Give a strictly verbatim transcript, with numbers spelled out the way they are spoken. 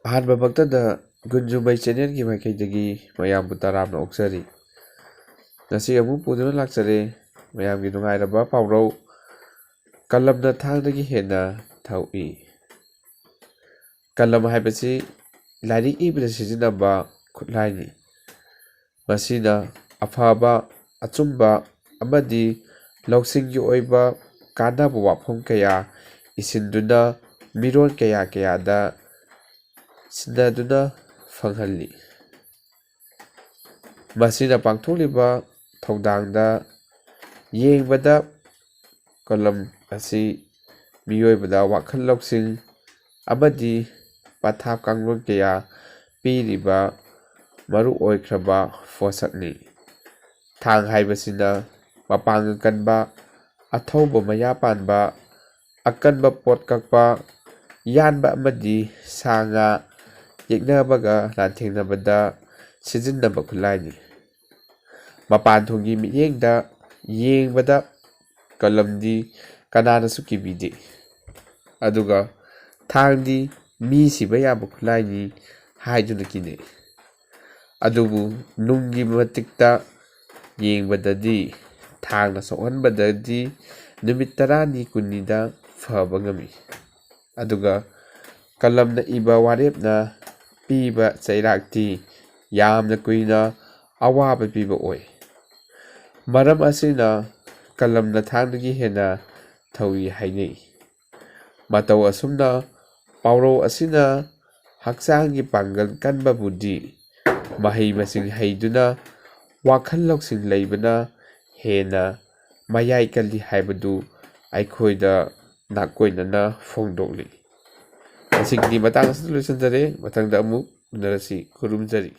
ꯑꯍꯥꯟꯕꯃꯛꯇꯗ ꯒꯨꯟꯖꯨꯃꯩ ꯆꯦꯅꯦꯜꯒꯤ ꯃꯥꯏꯀꯩꯗꯒꯤ ꯃꯌꯥꯝꯕꯨ ꯇꯔꯥꯝꯅ ꯑꯣꯛꯆꯔꯤ꯫ ꯉꯁꯤ ꯑꯃꯨꯛ ꯄꯨꯗꯨꯅ ꯂꯥꯛꯆꯔꯦ ꯃꯌꯥꯝꯒꯤ ꯅꯨꯡꯉꯥꯏꯔꯕ ꯄꯥꯎꯔꯧ, ꯀꯂꯝꯅ ꯊꯥꯡꯗꯒꯤ ꯍꯦꯟꯅ ꯊꯧꯏ꯫ ꯀꯂꯝ ꯍꯥꯏꯕꯁꯤ ꯂꯥꯏꯔꯤꯛ ꯏꯕꯗ ꯁꯤꯖꯤꯟꯅꯕ ꯈꯨꯠꯂꯥꯏꯅꯤ꯫ ꯃꯁꯤꯅ ꯑꯐꯕ, ꯑꯆꯨꯝꯕ ꯑꯃꯗꯤ ꯂꯧꯁꯤꯡꯒꯤ ꯑꯣꯏꯕ ꯀꯥꯟꯅꯕ ꯋꯥꯐꯝ ꯀꯌꯥ ꯏꯁꯤꯟꯗꯨꯅ ꯃꯤꯔꯣꯟ ꯀꯌꯥ ꯀꯌꯥꯗ ꯁꯤꯟꯅꯗꯨꯅ ꯐꯪꯍꯜꯂꯤ꯫ ꯃꯁꯤꯅ ꯄꯥꯡꯊꯣꯛꯂꯤꯕ ꯊꯧꯗꯥꯡꯗ ꯌꯦꯡꯕꯗ ꯀꯂꯝ ꯑꯁꯤ ꯃꯤꯑꯣꯏꯕꯗ ꯋꯥꯈꯜ ꯂꯧꯁꯤꯡ ꯑꯃꯗꯤ ꯄꯊꯥꯞ ꯀꯥꯡꯂꯣꯟ ꯀꯌꯥ ꯄꯤꯔꯤꯕ ꯃꯔꯨ ꯑꯣꯏꯈ꯭ꯔꯕ ꯄꯣꯠꯁꯛꯅꯤ꯫ ꯊꯥꯡ ꯍꯥꯏꯕꯁꯤꯅ ꯃꯄꯥꯡꯒꯜ ꯀꯟꯕ, ꯑꯊꯧꯕ ꯃꯌꯥ ꯄꯥꯟꯕ, ꯑꯀꯟꯕ ꯄꯣꯠ ꯀꯛꯄ, ꯌꯥꯟꯕ ꯑꯃꯗꯤ ꯁꯥ ꯉꯥ ꯌꯦꯛꯅꯕꯒ ꯂꯥꯟꯊꯦꯡꯅꯕꯗ ꯁꯤꯖꯤꯟꯅꯕ ꯈꯨꯠꯂꯥꯏꯅꯤ꯫ ꯃꯄꯥꯟ ꯊꯣꯡꯒꯤ ꯃꯤꯠꯌꯦꯡꯗ ꯌꯦꯡꯕꯗ ꯀꯂꯝꯗꯤ ꯀꯅꯥꯅꯁꯨ ꯀꯤꯕꯤꯗꯦ꯫ ꯑꯗꯨꯒ ꯊꯥꯡꯗꯤ ꯃꯤ ꯁꯤꯕ ꯌꯥꯕ ꯈꯨꯠꯂꯥꯏꯅꯤ ꯍꯥꯏꯗꯨꯅ ꯀꯤꯅꯩ꯫ ꯑꯗꯨꯕꯨ ꯅꯨꯡꯒꯤ ꯃꯇꯤꯛꯇ ꯌꯦꯡꯕꯗꯗꯤ ꯊꯥꯡꯅ ꯁꯣꯛꯍꯟꯕꯗꯗꯤ ꯅꯨꯃꯤꯠ ꯇꯔꯥꯅꯤ ꯀꯨꯟꯅꯤꯗ ꯐꯕ ꯉꯝꯃꯤ꯫ ꯑꯗꯨꯒ ꯀꯂꯝꯅ ꯏꯕ ꯋꯥꯔꯦꯞꯅ ꯄꯤꯕ ꯆꯩꯔꯥꯛꯇꯤ ꯌꯥꯝꯅ ꯀꯨꯏꯅ ꯑꯋꯥꯕ ꯄꯤꯕ ꯑꯣꯏ꯫ ꯃꯔꯝ ꯑꯁꯤꯅ ꯀꯂꯝꯅ ꯊꯥꯡꯗꯒꯤ ꯍꯦꯟꯅ ꯊꯧꯏ ꯍꯥꯏꯅꯩ꯫ ꯃꯇꯧ ꯑꯁꯨꯝꯅ ꯄꯥꯎꯔꯧ ꯑꯁꯤꯅ ꯍꯛꯆꯥꯡꯒꯤ ꯄꯥꯡꯒꯜ ꯀꯟꯕꯕꯨꯗꯤ ꯃꯍꯩ ꯃꯁꯤꯡ ꯍꯩꯗꯨꯅ ꯋꯥꯈꯜ ꯂꯧꯁꯤꯡ ꯂꯩꯕꯅ ꯍꯦꯟꯅ ꯃꯌꯥꯏ ꯀꯜꯂꯤ ꯍꯥꯏꯕꯗꯨ ꯑꯩꯈꯣꯏꯗ ꯅꯥꯀꯣꯏꯅꯅ ꯐꯣꯡꯗꯣꯛꯂꯤ꯫ ꯉꯁꯤꯒꯤꯗꯤ ꯃꯇꯥꯡ ꯑꯁꯤꯗ ꯂꯣꯏꯁꯤꯟꯖꯔꯦ꯫ ꯃꯊꯪꯗ ꯑꯃꯨꯛ ꯎꯅꯔꯁꯤ꯫ ꯈꯨꯔꯨꯝꯖꯔꯤ꯫